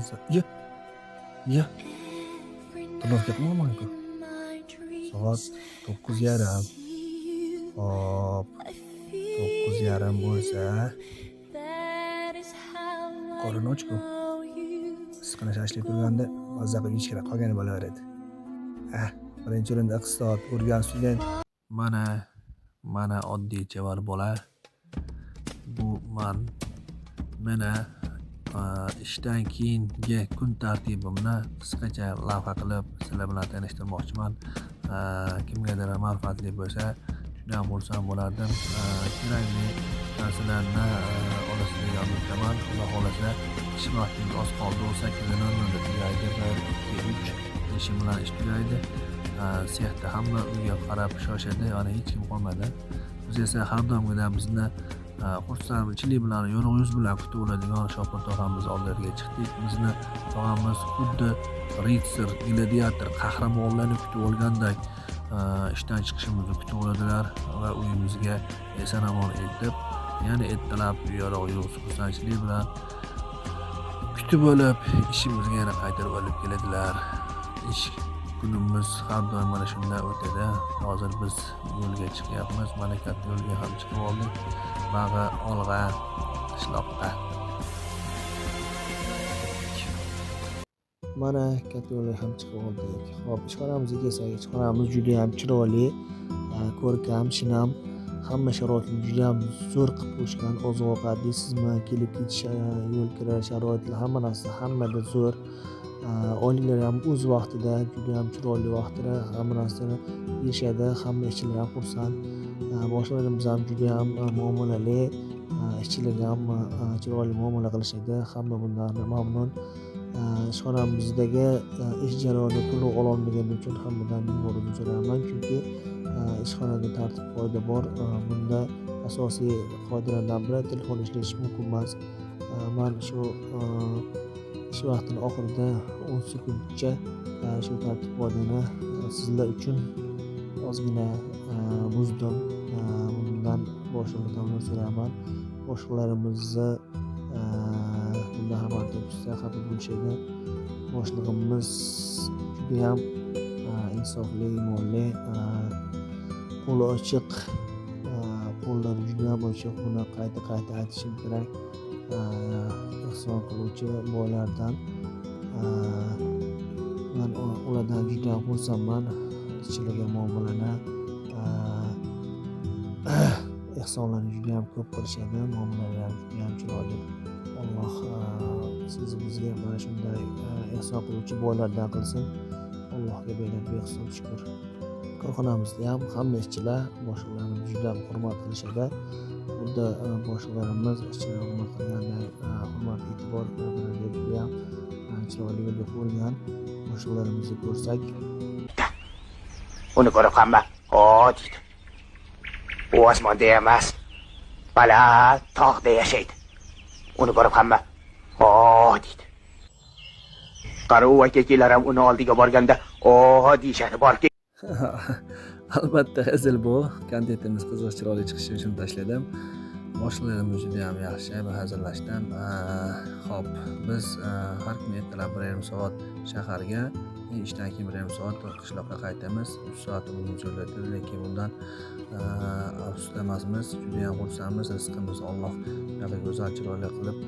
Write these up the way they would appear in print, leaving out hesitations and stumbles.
Mazza. Iya. Iya. Тренировка qilmayman-ku. Soat 9:30. Hop. 9:30 bo'lsa, qorin och-ku. Issiqqina shashlik turganda mazza qilib yeyish kerak, qolgani bo'laveradi. Ah, birinchi o'rinda iqtisod o'rgan student. Mana oddiy chevar bola. Bu man. Mana ishdan keyingi kun tartibimni qisqacha lavha qilib sizlar bilan tanishtirmoqchiman. Kimgadir manfaatli bo'lsa, judayam xursand bo'lardim. Kerakli narsalarni olasizlar degan umiddaman. Xudo xohlasa, ish vaqtimiz oz qoldi. 18:00 da tugaydi. 1, 2, 3 ishim bilan ish tugaydi. Sexda hamma uyga qarab shoshadi, ya'ni hech kim qolmadi. Biz esa har doimgidan bizni xursandchilik bilan, yorug' yuz bilan kutib oladigan Shopir tog'amiz oldilariga chiqdik. Bizni tog'amiz xuddi ritsar, gladiator, qahramonlarni kutib olganday ishdan chiqishimizni kutib oladilar va uyimizga eson-omon eltib, yana ertalab yorug' yuz xursandchilik bilan kutib olib, ishimizga yana qaytarib olib keladilar. Ish kunimiz har doim mana shunday o'tadi. Hozir biz yo'lga chiqyapmiz. Mana katta yo'lga ham chiqib oldik. Bag'i olg'a qishloqqa. Mana katta yo'lga ham chiqib oldik. Xo'p, ishxonamizga kelsak, ishxonamiz juda ham chiroyli, ko'rkam, shinam, hamma sharoitni juda ham zo'r qilib qo'yishgan. Oziq-ovqat deysizmi, kelib ketish, yo'l kira sharoitlar, hamma narsa hammada zo'r. Oyliklar ham o'z vaqtida, juda ham chiroyli vaqtida hamma narsani berishadi. Hamma ishchilar ham xursand. Boshliqlarimiz ham juda ham muomalali, ishchilarga ham chiroyli muomala qilishadi. Hamma bundan mamnun. Ishxonamizdagi ish jarayonini to'liq ololmaganim uchun hammadan ming bor uzr so'rayman, chunki ishxonada tartib qoida bor. Bunda asosiy qoidalardan biri telefon ishlatish mumkin emas. Man shu ish vaqtini oxirida 10 sekundcha shu tartib qoidani sizlar uchun ozgina buzdim. Bundan boshliqlardan uzr so'rayman. Boshliqlarimizni bundan xabar topishsa xafa bo'lishadi. Boshlig'imiz judayam insofli, iymonli, qo'li ochiq, qo'llari judayam ochiq. Buni qayta-qayta aytishim kerak. Ehson qiluvchi boylardan. Man ulardan judayam xursandman. Ishchilarga muomalani, ehsonlarni judayam ko'p qilishadi. Muomalalari ham judayam chiroyli. Alloh sizni bizga mana shunday ehson qiluvchi boylardan qilsin. Allohga berilgan behisob shukr. Korxonamizda ham hamma ishchilar boshliqlarimizni juda ham hurmat qilishadi. Xuddi boshliqlarimiz ishchilarni hurmat qilganday hurmat, e'tibor bir-biriga judayam chiroyli yo'lga qo'yilgan. Boshliqlarimizni ko'rsak, Uni ko'rib hamma "O" deydi. U osmonda emas, baland tog'da yashaydi. Uni ko'rib hamma "O" deydi. Qari akakilar ham uni oldiga borganda "O" deyishadi borki. Albatta hazil bu. Kontentimiz qiziq, chiroyli chiqishi uchun tashladim. Boshliqlarimiz juda ham yaxshi, bir hazillashdim. Xo'p, biz har kuni ertalab 1,5 soat shaharga, ishdan keyin 1,5 soat qishloqqa qaytamiz. 3 soat umrimiz yo'lda o'tadi, lekin bundan afsusda emasmiz. Juda ham xursandmiz. Rizqimiz Alloh shunaqa go'zal, chiroyli qilib,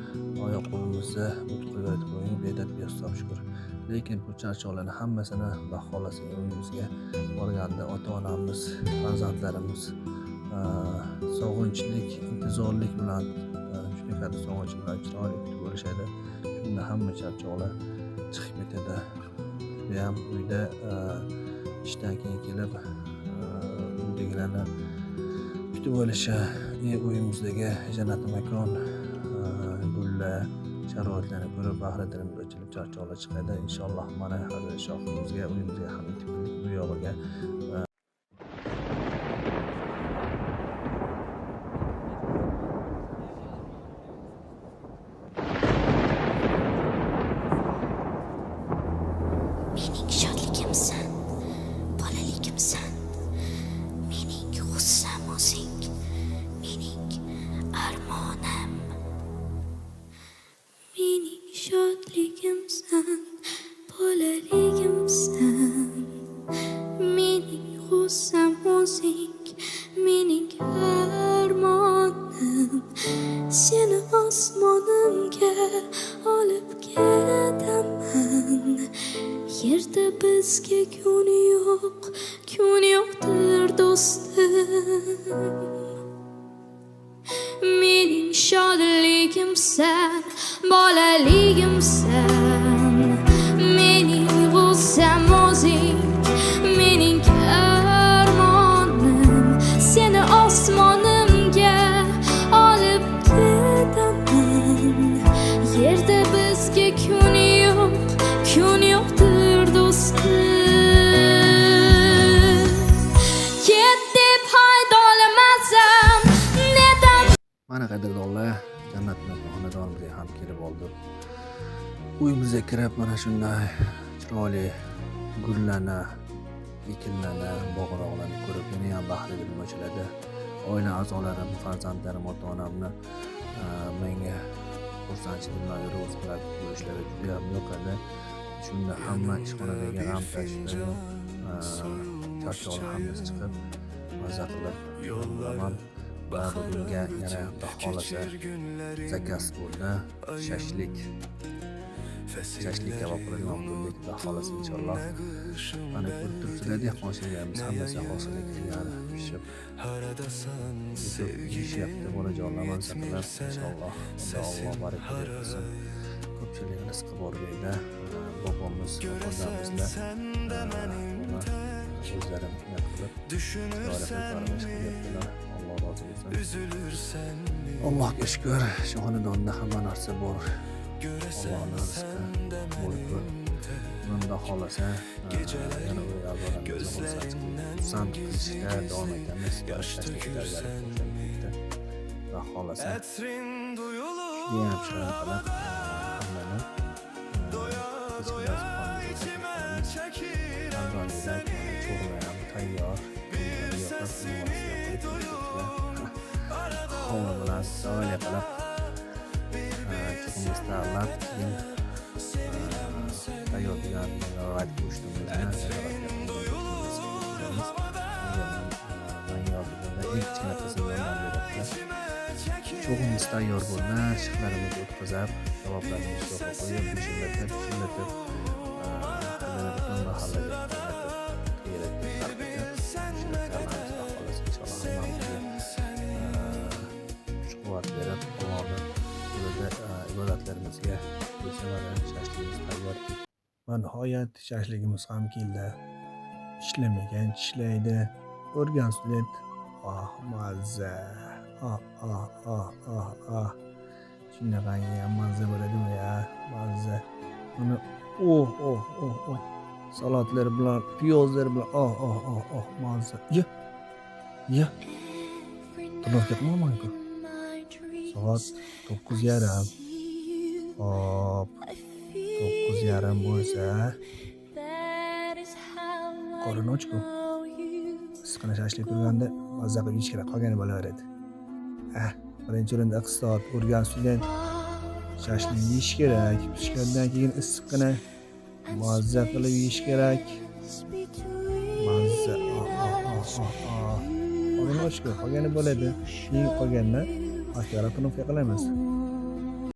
oyoq qo'limizni but qilib yaratib qo'ygan, beadad behisob shukr. Lekin bu charchoqlarni hammasini Xudo xohlasa uyimizga borganda ota-onamiz, farzandlarimiz sog'inchlik, intizorlik bilan, juda katta sog'inch bilan chiroyli kutib olishadi. Shunda hamma charchoqlar chiqib ketadi. Judayam uyda ishdan keyin kelib uydagilarni kutib olishi, uyimizdagi jannati makon, gullar, sharoitlarni ko'rib bahri dilimiz ochilib charchoqlar chiqadi. Inshaalloh mana hozir shoximizga, uyimizga ham yetib keldik. Bu yog'iga Mening shodligimsan, bolaligimsan, mening g'ussam o'zing, mening armonim. Mening shodligim. Shodligimsan, bolaligimsan. Mening g'ussam o'zing, mening armonim. Seni osmonimga olib ketaman. Yerda bizga kun yo'q, kun yo'qdir do'stim. Mening shodligimsan, bolaligimsan. Mening g'ussam o'zing, mening armonim. Seni osmonimga olib ketaman. Yerda bizga kun yo'q, kun yo'qdir do'stim. Ket deb haydolamasam, netam. Mana, qadrdonlar, jannat xonadonimizga ham kelib oldik. Uyimizga kirib, mana shunday chiroyli gullarni, ekinlarni, bog'-rog'larni ko'rib, yana ham baxtli dilim ochiladi. Oila a'zolarim, farzandlarim, ota-onamni menga xursandchilik bilan ro'z qilib ko'rishlari juda ham yoqadi. Shunda hamma ishxonadagi g'am tashvishlaru charchoqlar hammasi chiqib, maza qilib bo'laman. Va bugunga yana, Xudo xohlasa, заказ bo'ldi. Shashlik kabob qiladigan bo'ldik, Xudo xohlasa, inshaalloh. Mana, ko'rib turibsizlar, dehqonchiliklarimiz hammasi hosilga kelgan, pishib yetib yeyishyapti bolajonlar, mazza qilib, inshaalloh. Unda Alloh baraka bersin. Ko'pchilik rizqi bor bu yerda. Bobomiz, odamizlar uni o'zlari mehnat qilib, chiroyli qilib parvarish qilyaptilar. Alloh rozi bo'lsin. Allohga shukur, shu xonadonda hamma narsa bor. Allohni rizqi mo'l ko'l. Xudo xohlasa, yana uy a'zolarimizni xursand qilishda davom etamiz. Mana, shashlik tayyorgarlik boshlanib ketdi. Xudo xohlasa, judayam chiroyli qilib hammani kechki dasturxonimizga taklif qilamiz. Arzon yurak, cho'g'lar ham tayyor. Yoqib, xovur bilan chiroyli qilib cho'g'imizni tayyorlab, keyin tayyor bo'lgan nazorat go'shtimizni, nazorat go'shtimizni menga eng kichkina qizim yordam beradi. Cho'g'imiz tayyor bo'ldi, shixlarimizni o'tkazib, kaboblarimizni yoqqa qo'yib, pishillatib, pishillatib, hidini butun mahallaga tarqatib, yelatib, tarqatib, pishirib, Xudo xohlasa, inshaalloh, hammamizga kuch quvvat berib, Allohni yo'lida ibodatlarimizga bersa, mana, shashligimiz tayyor. Va nihoyat shashligimiz ham keldi. Ishlamagan tishlaydi. O'rgan student. Oh, mazza. Oh, oh, oh, oh, oh. Shunaqangi ham mazza bo'ladimi ya? Mazza. Mana, oh, oh, oh, oh. Salatlar bilan, piyozlar bilan, oh, oh, oh, oh, mazza. Ye. Ye. Тонировка qilmayman-ku. Soat 9:30. Hop. 9:30 bo'lsa, qorin och-ku. Issiqqina shashlik turganda mazza qilib yeyish kerak, qolgani bo'laveradi. Ah, birinchi o'rinda iqtisod, o'rgan student, shashlik yeyish kerak. Pishgandan keyin issiqqina mazza qilib yeyish kerak. Mazza, oh, oh, oh, oh, oh. Qorin och-ku, qolgani bo'ladi. Keyin qolganini tashqari тонировка qilamiz.